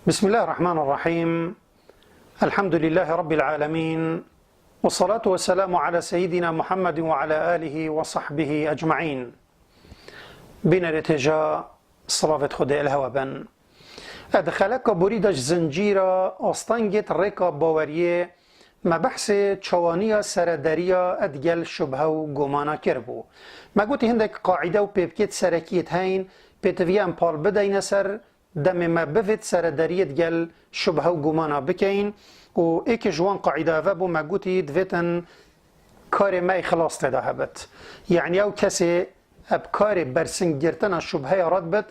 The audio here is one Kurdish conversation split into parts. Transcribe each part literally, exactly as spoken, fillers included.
بسم الله الرحمن الرحيم. الحمد لله رب العالمين. والصلاة والسلام على سيدنا محمد وعلى آله وصحبه أجمعين. Bînerê têja, silavêt Xwedê li hewe bin. Ed xeleka borî de ji zincîra astengêt rêka baweriyê me behsê çawaniya serederiya ed gel şubhe û gumana kiribû. Me gotî hindek qaîde û pêvkêt serekiyêt heyn, pêtivî em pal bideyne ser, demê me bivêt seredariyê digel şubhe û gumana bikeyin û êkê ji wan qaîda eve bû me gotî divêtin karê me xilas tê de hebit. Yanî ew kesê eb karê bersingirtina şubheya re dibit,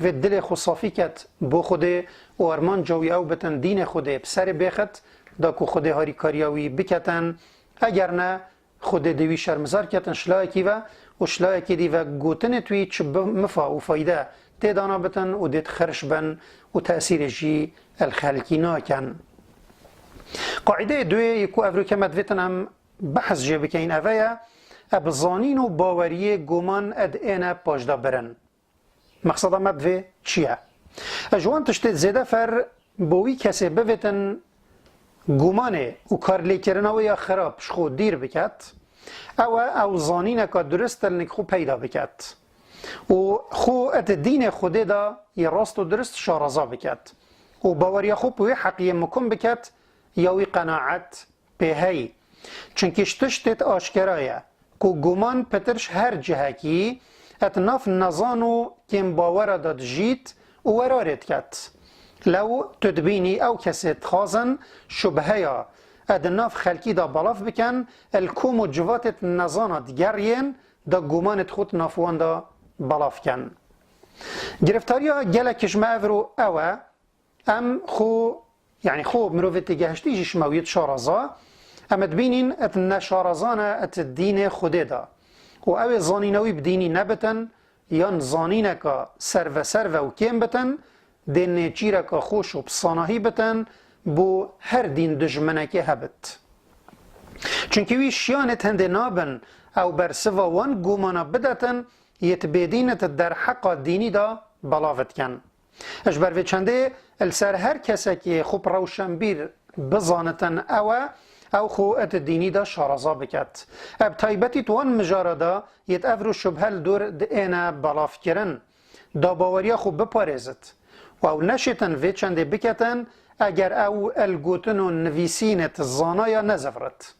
vê dilê xwe safî ket bo Xwedê û armanca wî ew bitin dînê Xwedê bi serê bêxit, da ku Xwedê harîkariya wî biketin, eger ne, Xwedê dê wî şermizar ketin şilayekî ve û şilayekî dî ve gotinê twî çi bi mifa û fayde tê dana bitin û dê xirş bin û tesîrê jî el xelkî nakin. Qaîdeyê duyê yê ku evroke me divêtin em behs jê bikeyin eve ye, eb zanîn û baweriyê guman ed êne paşda birin. Mexseda me bi vê çi ye? Ez ji wan tiştê zêde fer bo wî kesê bivêtin gumanê û karlêkirina wê ya xirab ji xwe dîr biket, ew e ew zanîneka durist li nik xwe peyda biket û xwe di dînê Xwedê de yê rast û durist şaraza biket û baweriya xwe bi wê heqiyê mikum biket ya wî qenaet pê heyî. Çunkî ji tiştêt aşkera ye ku guman pitir ji her cihekî et nav nezan û kêmbawera de dijît û werarê diket. Lew tu dibînî ew kesê dixwazin şubheya et di nav xelkî de belav bikin, el kom û civatêt nezana digeriyên da gumanêt xwe di nav wan de belav ken. Gireftariya gelek ji me evro ew e, Em xwe, yanî xwe mirovê têgeheştî jî ji me wî şaraza, em dibînîn et neşarazane et dînê Xwedê de. Û ew ê zanîna wî bi dînî nebitin, yan zanîneka serveserve û kêm bitin, dê nêçîreka xweş û bi sanahî bitin, bo her dîn dijminekê hebit. Çunkî wî şiyanêt hindê nabin, ew bersiva wan gumana bidetin, yêt bêdîn et derheqa dînî de belav dikin. Ji ber vê çendê li ser her kesekê xwe bi rewşenbîr bizanitin ew e, ew xwe di dînî de şaraza biket. Ev taybetî di wan mijara de yêt evro şubhe li dor diêne belavkirin, da baweriya xwe biparêzit û ew neşêtin vê çendê biketin eger ew el gotin û nivîsînêt zanaya nezivrit.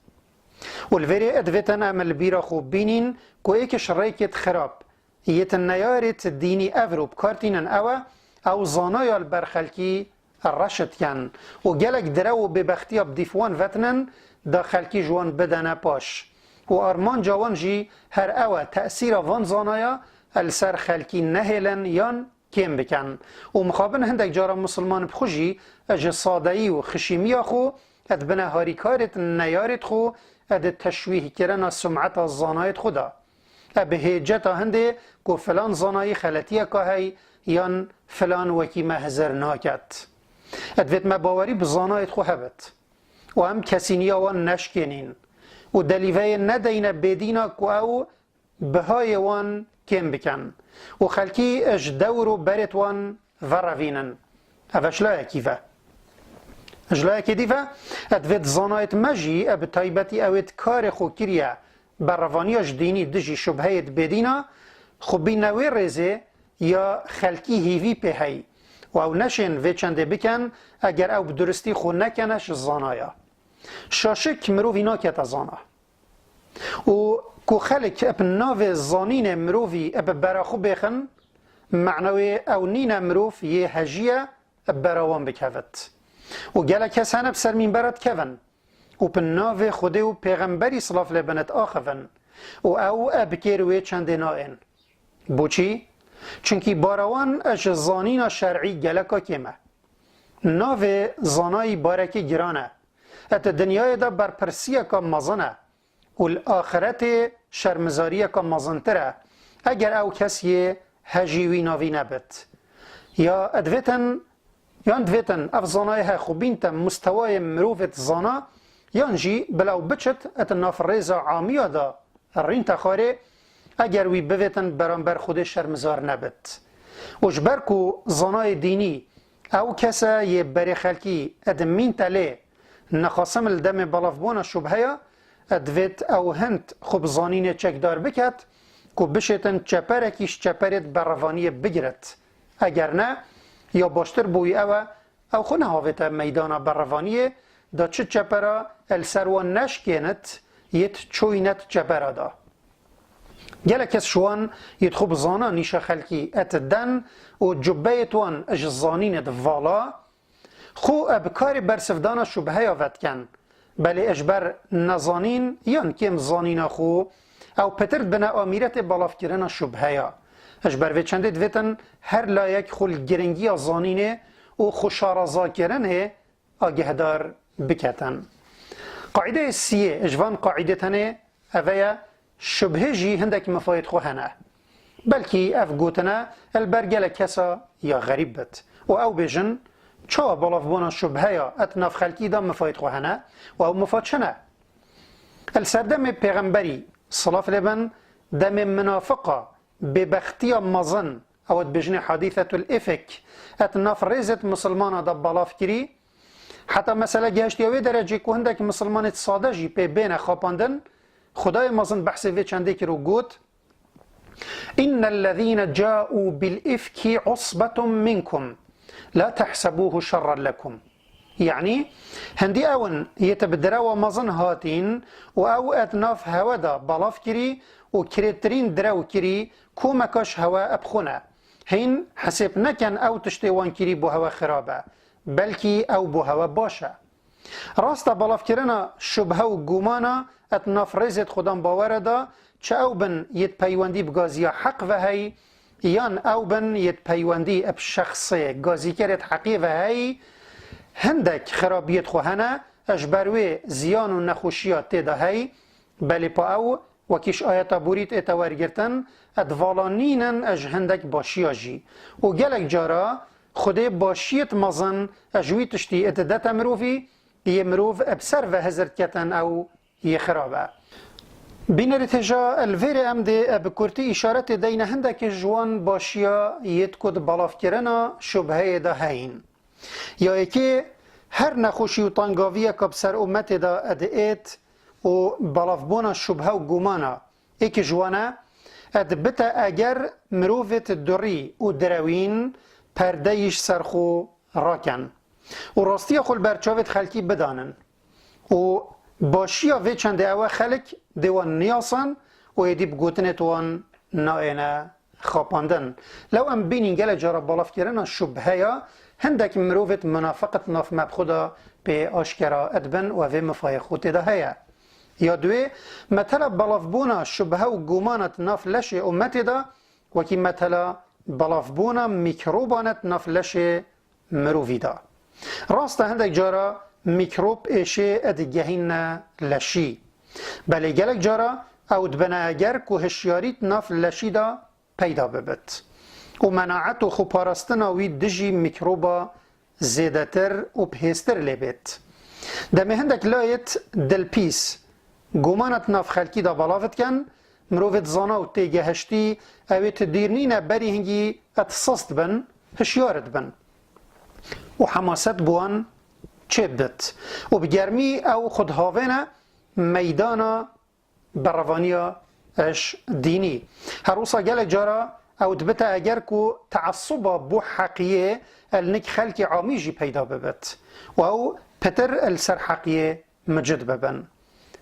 Û li vêrê divêtin em li bîra xwe bînîn ku êkiş rêkêt xirab, yêt neyarêt dînî evro bi kar tînin ew e, ew zanaya li ber xelkî reşit ken û gelek dire û bêbextiya bi dîf wan vetinin, da xelkî ji wan bidene paş. Û armanca wan jî her ew e, tesîra van zanaya li ser xelkî nehêlin yan kêm bikin. Û mixabin hindek cara misilman bi xwe jî ji sadeyî û xişîmiya xwe, et bine harîkarêt neyarêt xwe, et di teşwîhkirina sumeta zanayêt xwe de. E bi hêceta hindê ku filan zanayî xeletiyeka hey yan filan wekî me hizir naket. E divêt me bawerî bi zanayêt xwe hebit û em kesîniya wan neşkênîn û delîveyê nedeyne bêdîna ku ew bihayê wan kêm bikin û xelkî ji dewr û berêt wan verevînin. Ev e ji layekî ve. Ji layekê dî ve, e divêt zanayêt me jî, e bi taybetî ew êt karê xwe kiriye, berevaniya ji dînî dijî şubheyêt bêdîna, xwe bîne wê rêzê ya xelkî hîvî pê hey û ew neşên vê çendê bikin, eger ew bi duristî xwe nekene ji zanaya. Şaşik mirovî nakete zana. Û ku xelk bi navê zanînê mirovî bi bera xwe bêxin, mena wê ew nîne mirov yê hejî ye bi bera wan bikevit. Û gelek kes hene bi ser mînbera dikevin û bi navê Xwedê û pêxemberî silav lê bin diaxivin û ew bi kêr wê çendê nayên. Boçî? Çunkî bara wan ji zanîna şer'î geleka kêm e. Navê zanayî barekî giran e. Et di dinyayê de berpirsiyeke mezin e û li axiretê şermizariyeke mezintir e, eger ew kes yê hejî wî navî nebit. Ya divêtin, yan divêtin ev zanayê he xwe bînte mustewayê mirovêt zana, yan jî bila ew biçit et nav rêza amiya de rînte xwarê, eger wî bivêtin beramber Xwedê şermizar nebit. Û ji ber ku zanayê dînî Ew kese yê berê xelkî ed mînte lê nexasim li demê belavbûna şubheya, divêt ew hind xwe bi zanînê çekdar biket ku bişêtin çeperekî ji çeperêt berevaniyê bigiret. Eger ne, ya baştir bo wî ew e, ew xwe nehavête meydana berevaniyê, da çi çepera el ser wan neşkênit, yêt çoynet çepera da. Gelek kes ji wan yêt xwe bi zana nîşa xelkî et den û cubbeyêt wan ji zanînê di vala, xwe bi karê bersivdana şubheya vediken. Belê ji ber nezanîn yan kêm zanîna xwe, ew pitir dibine amîretê belavkirina şubheya. Ji ber vê çendê divêtin her layek xwe li giringiya zanînê û xwe şarazakirinê agehdar biketin. Qaîdeyê siyê ji van qaîdê tenê eve ye, şubhê jî hindek mifayêt xwe hene. Belkî ev gotine li ber gelek kesa ya xerîb bit û ew bêjin, çawa belavbûna şubheya et nav xelkî de mifayêt xwe hene û ew mifa çi ne? Li serdemê pêxemberî, silav lê bin, demê minafiqa, bêbextiya mezin, ew dibêjinê hadîsetul îfk, et nav rêzêt misilmana de belav kirî, heta mesele gehiştiye wê derecê ku hindek misilmanêt sade jî pê bêne xapandin, Xwedayê mezin behsê vê çendê kir û got, "إن الذين جاءوا بالإفك عصبة منكم لا تحسبوه شرا لكم." Yanî, hindî ew in yêt bi direwa mezin hatîn û ew et nav hewe de belav kirî û kirêtirîn direw kirî, komeka ji hewe bi xwe ne. Hîn hesêb neken ew tiştê wan kirî bo hewe xirab e, belkî ew bo hewe baş e. Rast e, belavkirina şubhe û gumana et nav rêzêt xudan bawere de, çi ew bin yêt peywendî bi gaziya heq ve hey, yan ew bin yêt peywendî bi şexsê gazîkerêt heqê ve hey, hindek xirabiyêt xwe hene, ji ber wê ziyan û nexweşiya tê de hey, belê pa ew, wekî ji ayeta borî tê te wergirtin, et vala nînin ji hindek başiya jî. Û gelek cara Xwedê başiyêt mezin ji wî tiştî didete mirovî, yê mirov bi ser ve hizir diketin ew yê xirab e. Bînerê têja li vêrê em dê bi kurtî îşaretê deyne hindekê ji wan başiya yêt ku di belavkirina şubheyê de heyîn. Ya yekê, her nexweşî û tengaviyeka bi ser ummetê de diêt û belavbûna şubhe û gumana, êkî ji wan e, dibite eger mirovêt durî û direwîn perdeyî ji ser xwe raken û rastiya xwe li ber çavêt xelkî bidanin û başiya vê çendê ew e xelk dê wan niyasan û êdî bi gotinêt wan nayêne xapandin. Lew em bînîn gelek cara belavkirina şubheya hindek mirovêt minafiqit nav me bi xwe de pê aşkera dibin û evê mifayê xwe tê de heye. Ya duê, metela belavbûna şubhe û gumana di nav leşê ummetê de, wekî metela belavbûna mîkroban di nav leşê mirovî de. Rast e, hindek cara mîkrob êşê digehîne leşî. Belê gelek cara ew dibine eger ku hişyarî di nav leşî de peyda bibit û menaet û xweparastina wî dijî mîkroba zêdetir û bihêztir lê bêt. Demê hindek layêt dilpîs gumana di nav xelkî de belav dikin, mirovêt zana û têgehiştî, ewêt dîr nîne berî hingî et sist bin, hişyar dibin û hemaset bi wan çêbit û bi germî ew xwe dihavêne meydana berevaniya ji dînî. Her wisa gelek cara ew dibite eger ku teessuba bo heqiyê el nik xelkê amî jî peyda bibit û ew pitir li ser heqiyê micid bibin.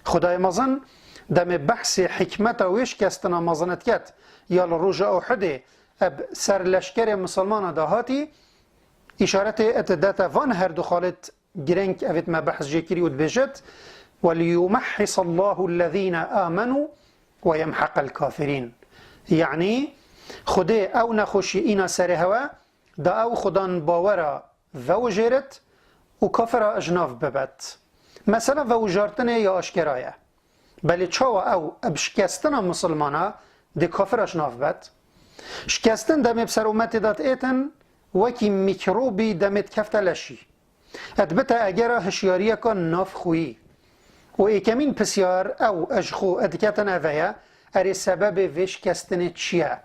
Xwedayê mezin demê behsê hikmeta wê şikestina mezin diket ya li roja Uhudê eb ser leşkerê misilmana de hatî, îşaretê didete van her du xalêt girêng evêt me behs jê kirî û dibêjit, "وليمحص الله الذين آمنوا ويمحق الكافرين." Yanî, Xwedê ew nexweşî îna serê hewe, da ew xudan bawera vewijêrit û kafira ji nav bibet. Mesela vewijartinê ya aşkera ye. Belê çawa ew bi şikestina misilmana dê kafira ji nav bet? Şikestin demê bi ser umetê de diêtin, wekî mîkrobî demê dikefte leşî. Dibite egera hişyariyeka navxweyî. Û êkemîn pisyar ew ji xwe diketin eve ye, erê sebebê vê şikestinê çi ye?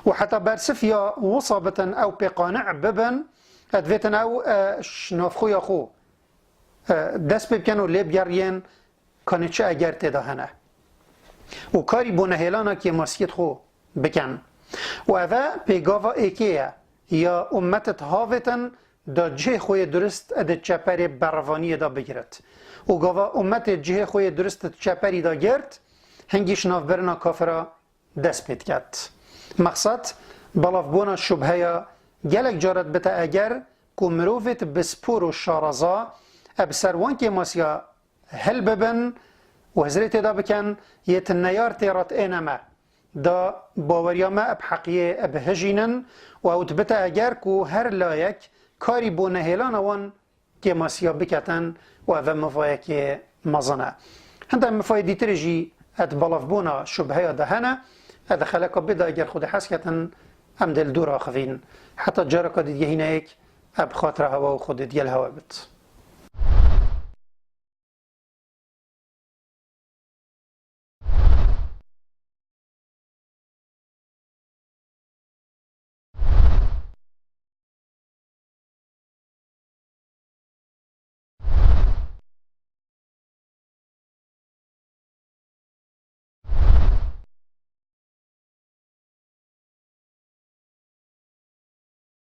Û heta bersiv ya wisa bitin ew pê qani'e bibin, Divêtin ew e, ji navxweya xwe e, dest pê bikin û lê bigeriyên kanê çi eger tê de hene. Û karî bo nehêlana kêmasiyê xwe bikin. Û ev e pêgava êkê ye, ya ummetê havêtin da cihê xwe yê durist di çeperê berevaniyê de bigirit. Û gava ummetê cihê xwe yê durist di çeperî de girt, hingî ji navbirina kafira dest pê diket. Mexsed, belavbûna şubheya gelek caret bite eger ku mirovêt bi spor û şaraza e bi ser wan kêmasiya hilbibin û hizrê tê de bikin, yê ti neyar tê re diêne me. Da baweriya me bi heqiyê bihijînin û ew dibite eger ku her layek karî bo nehêlana wan kêmasiya biketin û ev e mifayekê mezin e. Hinde mifayê dîtirê jî di belavbûna şubheya de hene, di xeleka bê de eger Xwedê hez ketin, em dê li dûr axivîn. Heta careka dî digehîne yek, bi xatira hewa û Xwedê digel hewe bit.